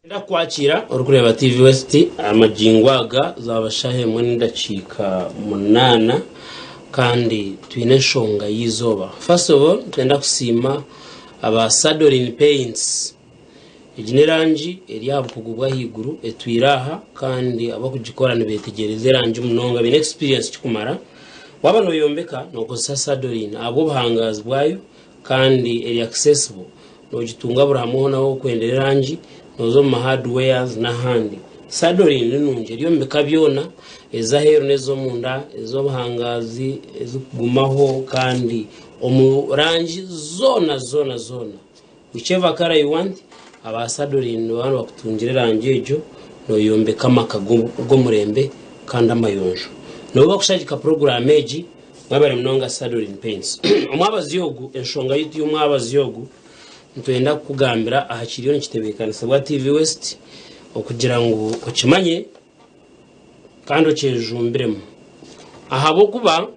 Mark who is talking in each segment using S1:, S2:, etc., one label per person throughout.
S1: Nda kukwakira orikureeba TV West amagingo aga zaaba shaaha emwe n'edakiika munaana kandi twine enshonga y'eizooba. First of all nitwenda kusiima aba Sadolin Paints. Egi n'erangi eri aha bukugu bw'ahaiguru etwire aha kandi abakugikora nibetegyereza erangi munonga baine experience kikumara. Waaba noyombeka nokozesa Sadolin ahabw'obuhangaazi bwayo kandi eri accessible nogitunga buri hamwe hoona ahu orikwendera erangi noza omu ma hardwares n'ahandi. Sadolin ni nungi eri omu bika byona ez'aheeru n'ez'omunda, ez'obuhangaazi, ezikugumaho kandi omu rangi zoona zoona zoona. Whichever colour you want, aba Sadolin nibaba nibakutungira erangi egyo noyombeka amaka g'omurembe kandi amayonjo. Nibo bakushagika puroguraamu egi, mwebare munonga Sadolin Paints. Omwabazyo ogu, enshonga yaitu y'omwabazyo ogu, nitwenda kukugambira aha kiriyo nikitebeekanisibwa TV West okugira ngu okimanye kandi okyejumbiremu. Ahabw'okuba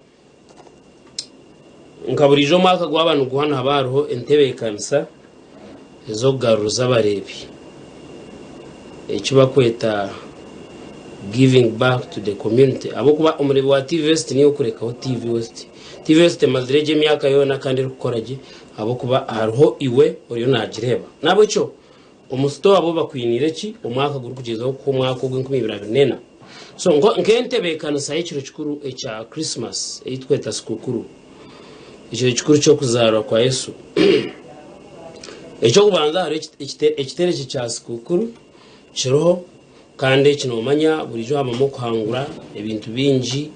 S1: Nka buriijo omwaka gwaba niguhwa nihaba hariho entebeekanisa ez'okugaruza abareebi eki barikweta giving back to the community ahabw'okuba omureebi wa TV West niiwe okurekaho TV West. TV West emazire gye emyaka yoona kandi erikukora gye ahabw'okuba hariho iwe oriyo naagireeba. N'ahabw'ekyo omu sitowa bo bakwiniire ki omwaka gurikugyezaho kuhwa omwaka ogw'enkumiibiri abiri n'ena. So nk'entebeekanisa y'ekiro kikuru ekya Christmas ei tukweta sikukuru, ekiro kikuru ky'okuzaarwa kwa Yesu. Eky'okubanza hariho ekiterekye kya sikukuru kiriho kandi eki noomanya buriijo habamu okuhangura ebintu bingi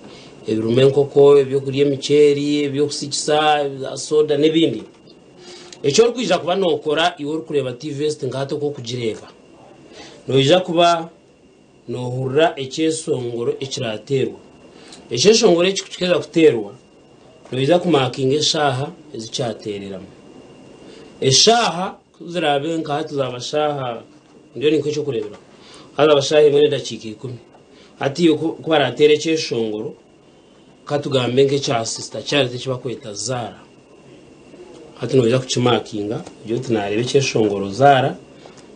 S1: ebirimu enkoko, ebyokurya emiceeri, ebyokusikisa, za soda n'ebindi. Eki orikwija kuba nookora iwe orikureeba TV West nka hati oku orikugireeba, noija kuba Noohurira ekyeshongoro ekiraateerwa. Ekyeshongoro eki ku kiheza kuteerwa, noija kumaakinga eshaaha ezi kyateereramu. Eshaaha ku ziraabe nka hati zaaba shaaha, ndiyo ninkuha eky'okureeberaho, hazaaba shaaha emwe n'edakiika ikumi. Hati iwe ku ku baraateere ekyeshongoro, ka tugambe nk'ekya Sister Charity eki barikweta Zaara, hati noija kukimakinga ogire oti naareeba ekyeshongoro Zaara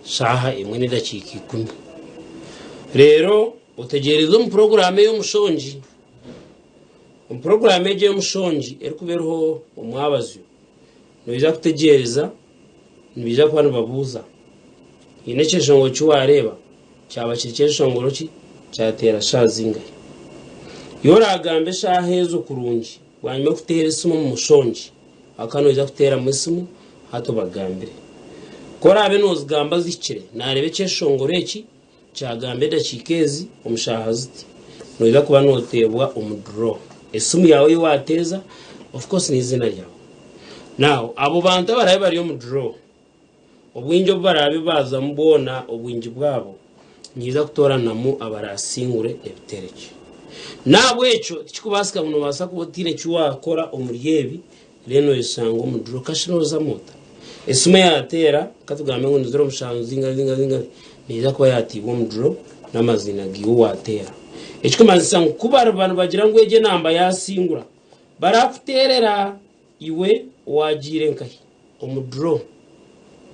S1: shaaha emwe n'edakiika ikumi. Reero otegyereze omu puroguraamu ey'omushongi. Omu puroguraamu egyo ey'omushongi erikuba eriho omwabazyo, noija kutegyereza nibaija kuba nibabuuza haine ekyeshongoro eki waareeba Kyaba kiri kyeshongoro ki kyateera shaaha zingahi? Iwe oragamba eshaaha ezo kurungi bwanyima yokuteera esimu omu mushongi ahakuba noija kuteeramu esimu hati obagambire. Ku oraabe nozigamba zihikire nareeba ekyeshongoro eki kyagamba edakiika ezi omu shaaha ziti noija kuba noteebwa omu draw. Esimu yaawe ei wateeza of course n'eiziina ryawe. Now abo bantu abaraabe bari omu draw. Obwingi obu baraabe baazamu bwona obwingi bwabo, nihaija kutooranamu abaraasingure ebiterekye. N'ahabw'ekyo tikirikubaasika ngu noobaasa kuba otaine eki waakora omuri ebi, reero oyeshanga omu duro. Kashi noozamu ota? Esimu yaateera, ka tugambe ngu nizira omushanju zinga zinga zinga, neija kuba yaataibwa omu duro n'amaziina gaiwe waateera. Ekirikumanyisa ngu ku bariba nibagira ngu egi enamba yaasingura, baraakuteerera iwe owaagiire nkahi? Omu draw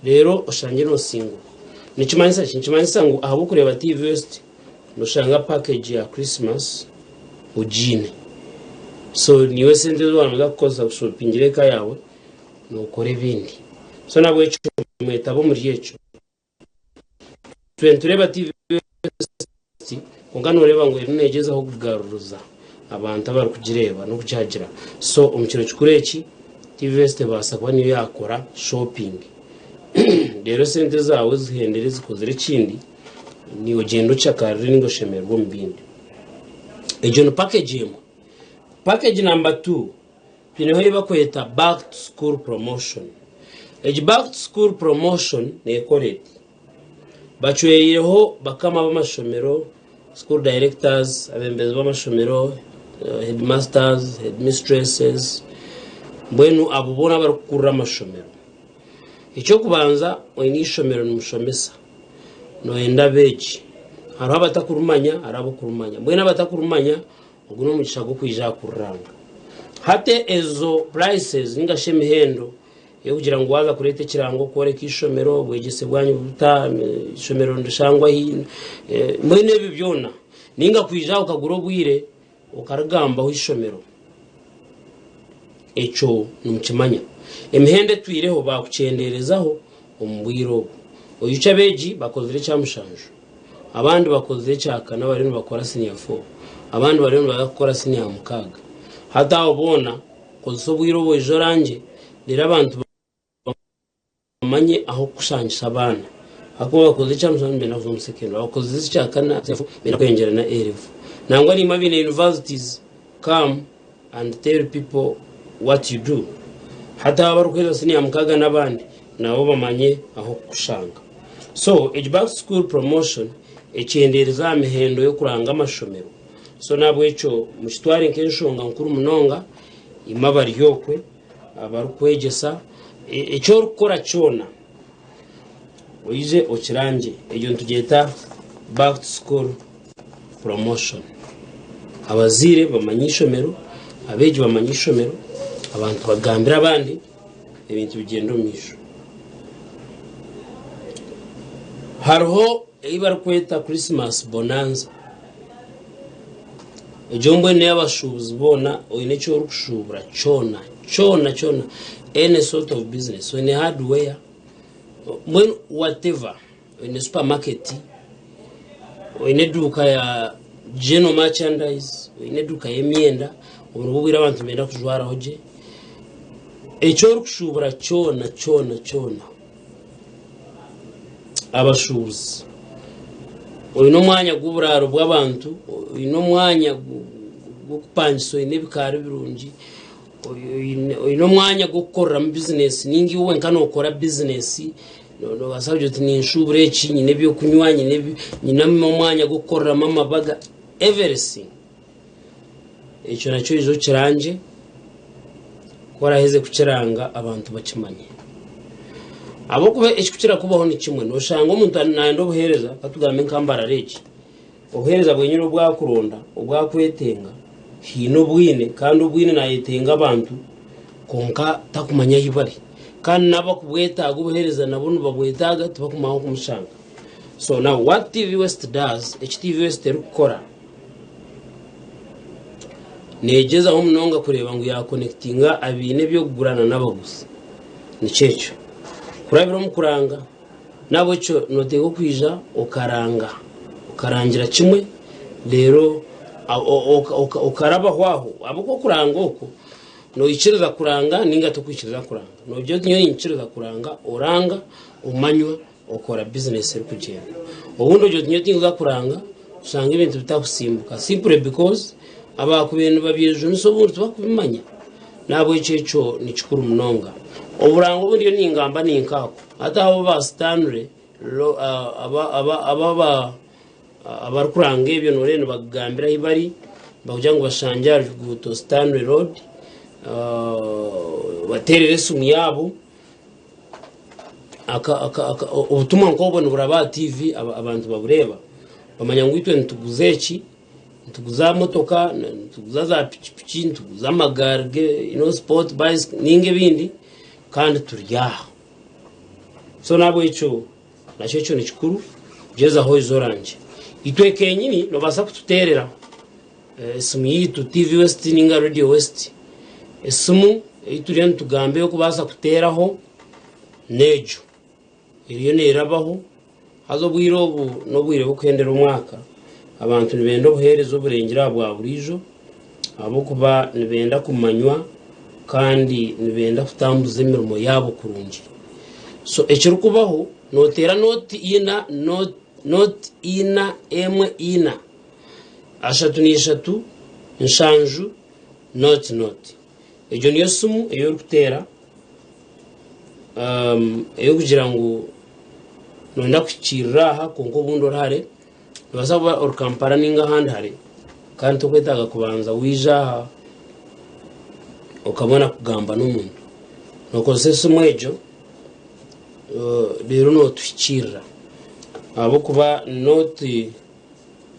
S1: reero oshangye nosingurwa. Nikimanyisa ki? Nikimanyisa ngu ahabw'okureeba TV West noshanga package ya Christmas ogiine. So niiwe esente ezi waaba kukozesa kushopingira eka yaawe nokora ebindi. So nahabwekyo mwetabe omuri ekyo. Itwe nitureeba TV West kwonka nooreeba ngu eriyo neegyezaho kugaruza abantu abarikugireeba n'okugihagira. So omu kiro kikuru eki, TV West ebaasa kuba niyo yaakora shopping reero esente zaawe zihendere zikozire ekindi, niiwe ogyenda ocakarire nainga oshemererwe omu bindi. Egyo ni package emwe. Package number two, Twineho ei barikweta Back to School Promotion. Egi Back to School Promotion neekora eti, Bacweriireho bakama b'amashomero, school directors, abeebembezi b'amashomero, headmasters, headmistresses, mbwenu abo boona abarikukurira amashomero. Eky'okubanza oine eishomero nimushomesa, nooyenda abeegi. Hariho abatakurimanya hariho abarikurimanya. Mbwenu abatakurimanya Ogu n'omugisha gw'okwija aha kururanga. Hati ezo prices ninga shi emihendo Ey'okugira ngu waaza kureeta ekirango kworeka eishomero, obwegyese bwanyu buta, eishomero nirishangwa hi, mbwenu ebyo byona. Nainga kwija aha okagura obwire okarigambaho eishomero. Ekyo nimukimanya. Emihendo etwireho baakukyendeerezaho omu bwire obu. Oijukye abeegi bakozire ekya mushanju, abandi bakozire ekya kana bariyo nibakora siniya fo, abandi bariyo nibaza kukora siniya mukaaga. Hati abo boona kozesa obwire obu oije orangye reero abantu bamanye ah'okukushangisa abaana. Ahakuba abakozi ekya mushanju nibenda kuza omu secondary, abakozi ekya kana nibenda kweyongyera na A level. Nangwa naimwe abaine universities, come and tell people what you do. Hati abo abarikuheereza siniya mukaaga n'abandi nabo bamanye ah'okukushanga. So egi back to school promotion ekyendeereza aha mihendo y'okuranga amashomero. So n'ahabw'ekyo mukitware nk'enshonga nkuru munonga imwe abari okwe. Abarikwegyesa, eki orikukora kyona oije okirangye. Egyo nitugyeta back to school promotion. Abazaire bamanye eishomero, abeegi bamanye eishomero, abantu bagambire abandi, ebintu bigyende omu maisho. Hariho ei barikweta Christmas bonanza. Egyo mbwenu n'ey'abashuubuzi boona, oine eki orikushuubura kyona, kyona kyona, any sort of business, oine hardware, mbwenu whatever, oine supermarket, oine eduuka ya general merchandise, oine eduuka y'emyenda, obu nibwo bwire abantu nibenda kujwaraho gye, eki orikushuubura kyona kyona kyona. Abashuubuzi, oine omwanya gw'oburaaro bw'abantu, oine omwanya gw'okupangisa oine ebikaari birungi, oine omwanya gw'okukoreramu bizinesi nainga iwe wenka nookora bizinesi, noobaasa kugira oti ninshuubura eki, nyine ebyokunywa, nyine omwanya gw'okukoreramu amabaga, everything. Ekyo nakyo oije okirangye, ku oraheze kukiranga abantu bakimanye. Ahabw'okuba ekikukira kubaho ni kimwe, noshanga omuntu nayenda obuheereza, katugambe nka Mbarara egi, obuheereza bwenyine obu akuronda, obu akwetenga, haine obwine kandi obwine nayetenga abantu kwonka takumanya ahu bari. Kandi n'abakubwetaaga obuheereza nabo nibabwetaaga tibakumanya ahu kumushanga. So now what TV West does, eki TV West erikukora, Neegyezaho munonga kureeba ngu yaakonekitinga abaine eby'okugurana n'abaguzi. Nikyo ekyo. Kurabira omu kuranga, n'ahabw'ekyo nooteekwa kwija okaranga, okarangira kimwe reero okarabaho aho. Ahabw'okuba okuranga okwo, noikiriza kuranga nainga tokwikiriza kuranga. Noogira oti nyowe niinyikiriza kuranga, oranga, omanywa. Okora bizinesi erikugyenda. Obundi ogira oti nyowe tinkuza kuranga oshanga ebintu bitakusimbuka simply because abakubaire nibabyejunisa obundi tibakubimanya. Nahabwekyo ekyo nikikuru munonga. Oburango obu ndiyo ningamba ninkaako. Hati abo ba Stanley aba abarikuranga ebyo noreeba nibakugambira ahu bari nibakugira ngu bashangye aha ruguuto Stanley road obateerere esimu yaabo. Obutumwa nk'obwo niburaba aha tiivi abantu babureeba bamanya ngu itwe nituguza eki, nituguza motoka, nituguza za pikipiki, nituguza amagaari sport bicycle nainga ebindi kandi turi aha. So n'ahabw'ekyo nakyo ekyo ni kikuru gyezaho oije orangye. Itwe kenyini noobaasa kututeerera esimu yaitu TV West nainga Radio West, esimu ei turiyo nitugamba ey'okubaasa kuteeraho n'egyo eriyo neerabaho haza obwire obu n'obwire bw'okuhendera omwaka abantu nibenda obuheereza oburengire aha bwa buriijo ahabw'okuba nibenda kumanywa kandi nibenda kutambuza emirimo yaabo kurungi. So ekirikubaho nooteera nooti ina nooti ina emwe ina ashatu n'ishatu nshanju nooti nooti. Egyo niyo simu ei orikuteera ey'okugira ngu nooyenda kuhikiirira aha kwonka obundi ori hare, noobaasa kuba ori Kampala nainga ahandi hare kandi torikwetaaga kubanza waija aha okabona kugamba n'omuntu. Nookozesa esimu egyo reero nootuhikiirira ahabw'okuba nooti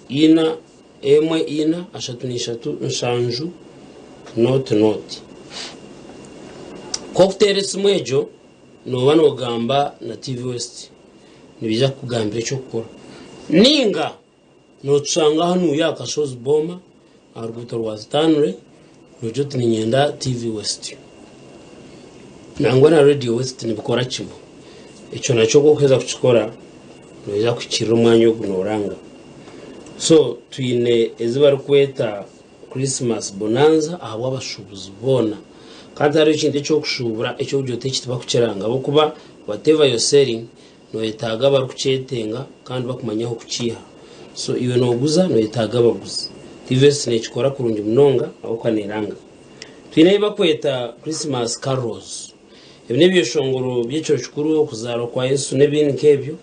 S1: ina Emwe ina ashatu n'ishatu nshanju nooti nooti. Ku okuteera esimu egyo. Nooba noogamba na TV West, nibaija kukugambira eky'okukora. Nainga nootushanga hanuya aha Kashozi Boma, aha ruguuto rwa Stanley, noogira oti niinyenda TV West. Nangwa na Radio West nibikora kimwe. Ekyo nakyo ku orikuheza kukikora, noija kuhikiirira omwanya ogu nooranga. So twine ezi barikweta Christmas Bonanza ahabw'abashuubuzi boona. Kandi tihariho ekintu eky'okushuubura eky'okugira oti eki tibakukiranga ahabw'okuba whatever you're selling noyetaaga abarikukyetenga kandi bakumanya ah'okukiiha. So iwe nooguza noyetaaga abaguzi. TVS neekikora kurungi munonga ahabw'okuba neeranga. Twine ebi barikweta Christmas carols. Ebi n'ebyeshongoro by'ekiro kikuru, okuzaarwa kwa Yesu n'ebindi nk'ebyo.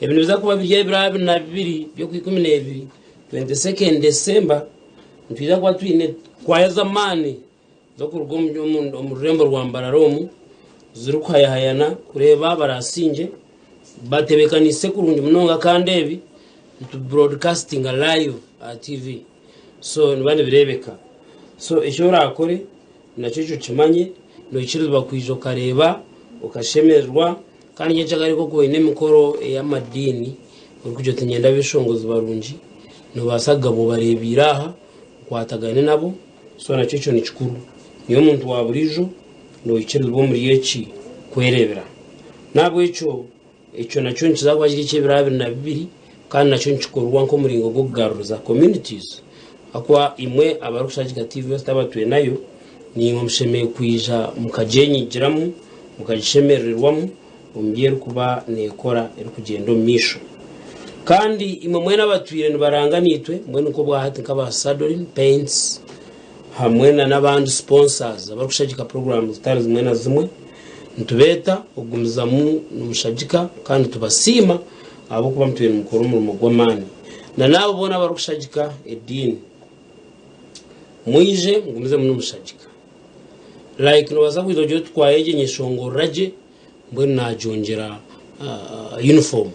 S1: Ebi nibiza kuba biri ebiro 22 by'okwikumi-n'ebiri, 22nd December, nitwija kuba twine kwaya z'amaani z'okuruga omu rurembo rwa Mbarara omu zirikuhayahayana kureeba abarasingye batebeekaniise kurungi munonga kandi ebi nitu broadcastinga live aha TV so nibiba nibireebeka. So eki oraakore nakyo ekyo okimanye, noikirizibwa kwija okareeba okashemererwa kandi nyenkya kare nk'oku oine emikoro ey'amadiini orikugira oti niinyenda abeshongozi barungi, noobaasa kugaba obareebeire aha okwatagane nabo. So nakyo ekyo ni kikuru. Niiwe omuntu wa buriijo noikirizibwa omuri eki kwereebera. N'ahabw'ekyo ekyo nakyo nikiza kuba kiri eky'ebiro 22 kandi nakyo nikikorwa nk'omuringo gw'okugaruriza communities ahakuba imwe abarikushagika TV West abatwire nayo niimwe mushemereire kwija mukagyenyigiramu mukagishemerererwamu omu bi erikuba neekora erikugyenda omu maisho. Kandi imwe mwena abatwire nibaranga naitwe, mbwenu nk'obwahati nk'aba Sadolin Paints hamwe na n'abandi sponsors abarikushagika puroguraamu zitari zimwe na zimwe, nitubeeta okugumizamu nimushagika kandi nitubasiima ahabw'okuba mutwire nimukora omurimo gw'amaani. Na n'abo boona abarikushagika ediini, mwije mugumizemu nimushagika. Like noobaasa kwija ogire oti kwaya egi enyeshongorera gye, mbwenu nagyongyera uniform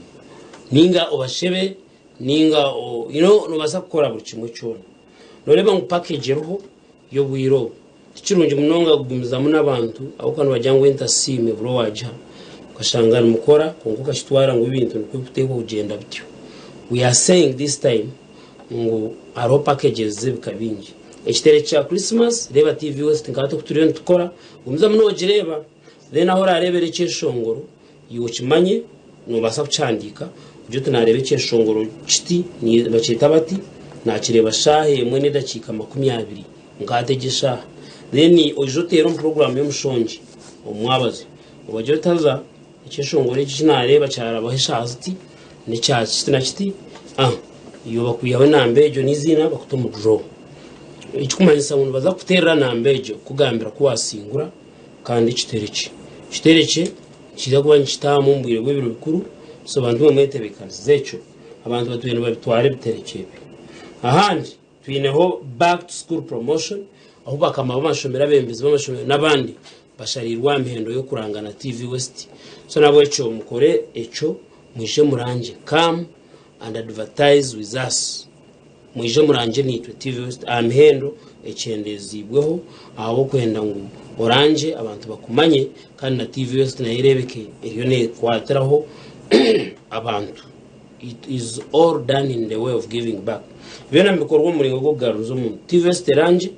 S1: ninga obashebe ninga you know nobaasa kukora buri kimwe kyona. Noreeba ngu package eriho y'obwire obu. Tikirungi munonga kugumizamu n'abantu ahabw'okuba nibagira ngu entasiima ebura owagiha okashanga nimukora kwonka okakitwara ngu ebintu nikwo bikuteekwa kugyenda bityo. We are saying this time ngu hariho packages z'ebika bingi. Ekiteere kya Christmas reeba TV West nka hati oku turiyo nitukora gumizamu nogireeba. Then ahu oraareebera ekyeshongoro, iwe okimanye, noobaasa kukihandiika, ogire oti naareeba ekyeshongoro kiti, nibakyeta bati, naakireeba shaaha emwe n'edakiika 20, nkaata egyo eshaaha. Then oije oteere omu puroguraamu y'omushongi omu mwabazyo, obagire oti haza ekyeshongoro eki eki naareeba kyarabaho eshaaha ziti, n'ekya kiti na kiti, iwe bakwihaho enamba egyo n'eiziina bakuta omu draw. Ekirikumanyisa ngu nibaza kukuteerera namba egyo kukugambira ku waasingura. Kandi ekiterekye. Ekiterekye nikiija kuba nikitaahamu omu bwire bw'ebiro bikuru, so bantu mwe mwetebeekanisize ekyo. Abantu batwire nibabitwara ebiterekye ebi. Ahandi twineho back to school promotion ahu bakama b'amashomero, abeebembezi b'amashomero n'abandi bashariirwe aha mihendo y'okuranga na TV West. So n'ahabw'ekyo mukore ekyo mwije murangye. Come and advertise with us. Mwije murangye naitwe TV West aha mihendo ekyendeeziibweho ahabw'okwenda ngu orangye abantu bakumanye kandi na TV West nayo ereebeke eriyo neekwatiraho abantu. It is all done in the way of giving back. Byona nibikorwa omu muringo gw'okugaruriza omuntu. TV West erangye,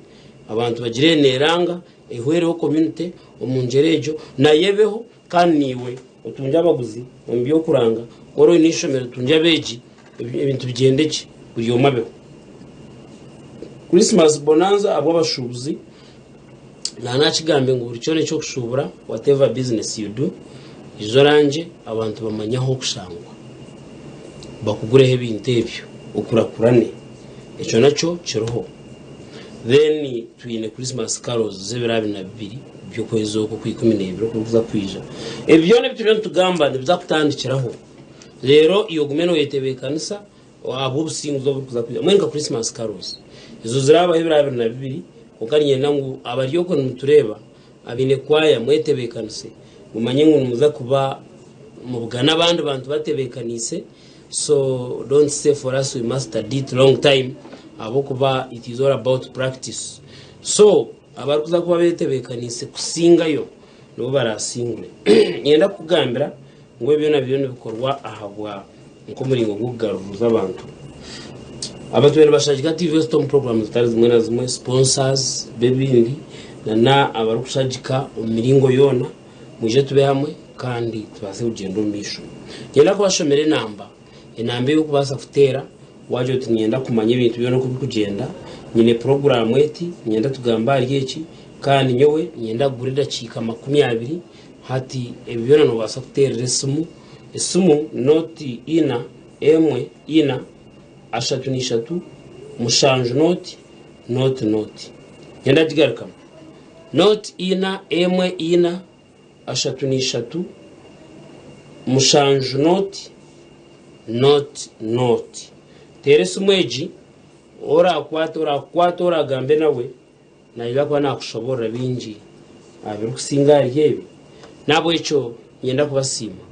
S1: abantu bagire neeranga, ehwereho community omu ngyera egyo, nayo ebeho kandi naiwe otungye abaguzi omu by'okuranga, ku ori oine eishomero otungye abeegi, ebintu bigyende gye buri omwe abeho. Christmas bonanza ahabw'abashuubuzi naanakigambire ngu buri kyona eky'okushuubura whatever business you do ija orangye abantu bamanye ah'okushangwa bakugureho ebintu ebyo okurakurane ekyo nakyo kiriho. Then twine Christmas carols z'ebiro 22 by'okwezi oku okw'ikumi n'ebiri okurikuza kwija. Ebi byona ebi turiyo nitugamba nibiza kutandikiraho. Reero iwe ogume nooyetebeekanisa ahabw'obusinguzi oburikuza kwija. Mbwenu nka Christmas carols ezo ziraabaho ebiro 22 kwonka niinyenda ngu abari okwo nimutureeba abaine kwaya mwetebeekanise mumanye ngu nimuza kuba mubugane abandi bantu batebeekaniise so don't say for us we mastered it long time ahabw'okuba it is all about practice. So abarikuza kuba betebeekaniise kusingayo. Nibo baraasingure. Niinyenda kukugambira ngu ebyo byona biriyo nibikorwa ahabwa nk'omuringo gw'okugaruruza abantu. Abatwire nibashagika TV West omu puroguraamu zitari zimwe na zimwe, sponsors b'ebindi na abarikushagika omu miringo yoona, mwije tube hamwe kandi tubaase kugyenda omu maisho. Niinyenda kubashomera enamba, enamba ei orikubaasa kuteera waagira oti niinyenda kumanya ebintu byona oku birikugyenda, nyine puroguraamu eti, niinyenda tugambe ahari eki, Kandi nyowe niinyenda kugura edakiika 20 hati. Ebi byona noobaasa kuteerera esimu, esimu nooti ina, emwe, ina, ashatu na ishatu, mushanju nooti, nooti, nooti. Niinyenda kugigarukamu. Nooti ina, emwe, ina, ashatu na ishatu, mushanju nooti, nooti, nooti. Teera esimu egi, oraakwate, oraakukwata oraagambe nawe. Naija kuba naakushoboorora bingi aha birikusinga ahari ebi. N'ahabw'ekyo niinyenda kubasiima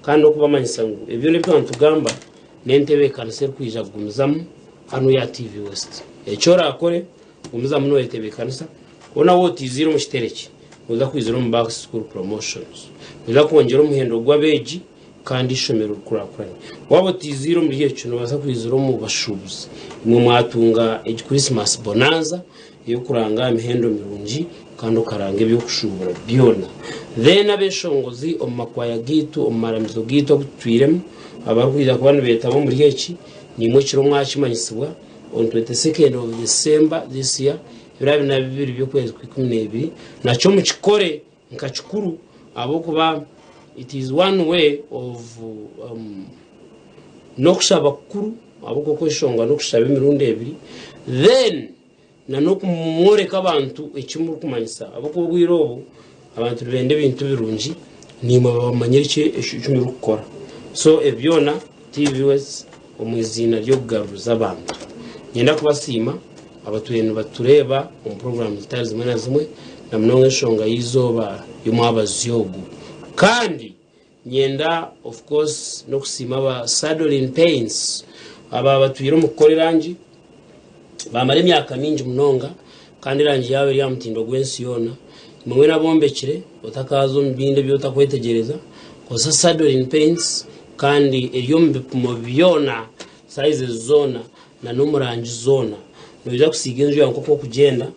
S1: kandi n'okubamanyisa ngu ebi byona ebi twaba nitugamba n'entebeekanisa erikwija kugumizamu hanu ya TV West. Eki oraakore, gumizamu nooyetebeekanisa. Hoona waaba otaiziire omu kitebe eki, noija kwizira omu Back School Promotions. Noija kwongyera omuhendo gw'abeegi kandi eishomero rikurakurane. Waaba otaiziire omuri ekyo, noobaasa kwizira omu bashuubuzi. Imwe mwatunga egi Christmas Bonanza ey'okuranga aha mihendo mirungi kandi okaranga eby'okushuubura byona. Then abeshongozi omu makwaya gaitu, omu maramizo gaitu agu tutwiremu, abarikwija kuba nibeetaba omuri eki, naimwe ekiro mwakimanyisibwa on 22nd of December this year, ebiro 22 by'okwezi kwa 12, nakyo mukikore nka kikuru ahabw'okuba it is one way of um, n'okushaba kukuru ahabw'okuba okweshongora n'okushaba emirundi ebiri then na n'okumworeka abantu eki murikumanyisa ahabw'okuba obwire obu abantu nibenda ebintu birungi naimwe bamanyire eki eki murikukora so ebi byona TV West omu iziina ry'okugaruza abantu niinyenda kubasiima Abatwire nibatureeba omu puroguraamu zitari zimwe na zimwe na munonga enshonga y'eizooba ry'omwabazyo ogu. Kandi nyenda of course n'okusiima aba Sadolin Paints aba batwire omu kukora erangi bamara emyaka mingi munonga kandi erangi yaabo eri aha mutindo gw'ensi yoona. Imwe mwena abombekire otakaaza omu bindi ebi otakwetegyereza kozesa Sadolin Paints kandi eri omu bipimo byona, sizes zoona na n'omu rangi zoona. Noija kusiiga enju yaawe nk'oku orikugyenda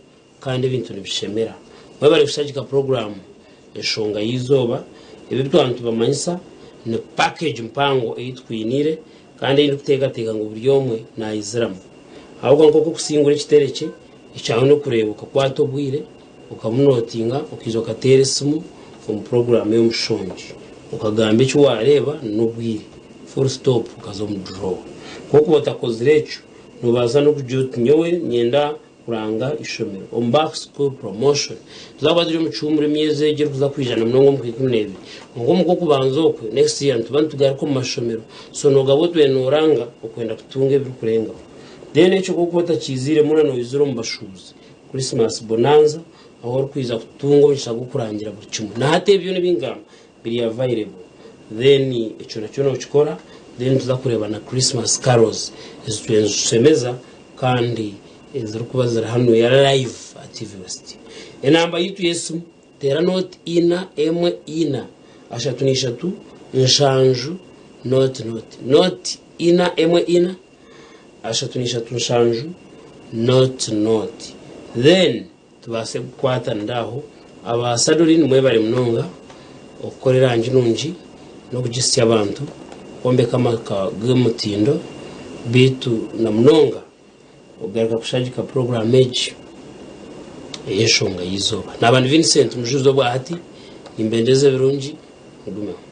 S1: kandi ebintu nibishemera. Mwebare kushagika puroguraamu Enshonga y'eizooba. Ebi ebi twaba nitubamanyisa ni package mpango ei tukwiniire kandi ei ndikuteekateeka ngu buri omwe naayiziramu. Ahabw'okuba nk'oku okusingura ekiteere kye, ekyawe n'okureeba okakwata obwire okamunootinga okaija okateera esimu omu puroguraamu ey'omushongi okagamba eki waareeba n'obwire. Full stop okaza omu draw. Ku okuba otakozire ekyo, nobaasa n'okugira oti nyowe nyenda kuranga ishomero omu back school promotion. Tuza kuba turi omu kihuumuro emyezi egi erikuza kwija na munonga omu kwikumi n'ebiri. Kwonka omu kw'okubanza okwe, next year, nituba nitugaruka omu mashomero. So nogaba otwire noranga okwenda kutunga ebirikurengaho. Then ekyo ku okuba otakiiziiremu na noizira omu bashuubuzi, Christmas bonanza, ahu orikwija kutunga omugisha gw'okurangira buri kimwe. Na hati ebi byona ebi ngamba, biri available then ekyo nakyo nokikora then nituza kureeba na Christmas carols ezitwire nizitushemeza kandi ezirikuba ziri hanuya live aha TV West. Enamba yitu y'esimu teera nooti ina emwe ina ashatu na ishatu nshanju nooti nooti nooti ina emwe ina ashatu na ishatu nshanju nooti nooti then Tubaase kukwatanira aho. Aba Sadolin mwebare munonga okukora erangi nungi n'okugisya abantu kwombeka amaka g'omutindo beitu na munonga okugaruka kushagika puroguraamu egi ey'enshonga y'eizooba. Naaba ndi Vincent Mujuzi obwahati nimbendeza ebirungi mugumeho.